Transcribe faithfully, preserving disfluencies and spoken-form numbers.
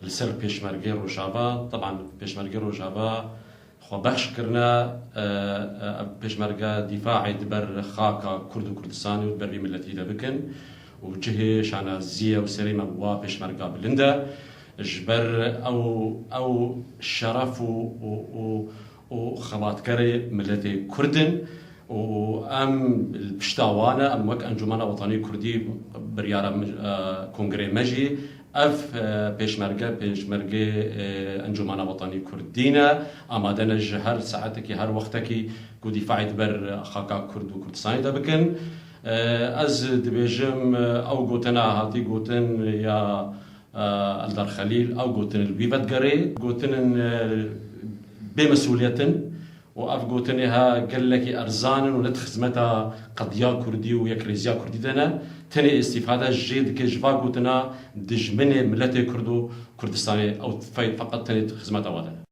Ser Pêşmergê Rojava, teban Pêşmergê Rojava xwe bexş kirine, e, e, Pêşmerge dîfaê di ber xaka Kurd û Kurdistanê û di ber vî miletî de bikin û cihê şanaziyê û serê me wa Pêşmerga bilind e. Ji ber ew, ew şeref û, û, û, û xebatkerê miletê Kurd in û em li pişta wan e. Em wek Encûmena Wetanî Kurdî biryara min, e, kongrê me jî ev, e, pêşmerge, pêşmergê, e, Encûmena Wetanî Kurdî ne. Amade ne ji her saetekî, her wextekî ku dîfaê di ber xaka Kurd û Kurdistanê de bikin. E, ez dibêjim, e, ew gotina hatî gotin ya, e, Eldar Xelîl, ew gotin li wî vedigerê. Gotin in, e, bêmesûliyet in û ev gotinê ha gelekî erzan in û ne di xizmeta qediya Kurdî û yekrêziya Kurdî de ne. Tenê îstîfade jê dike ji va gotina dijminê miletê Kurd û Kurdistanê. Ew fe-, feqet tenê di xizmeta wa de ne.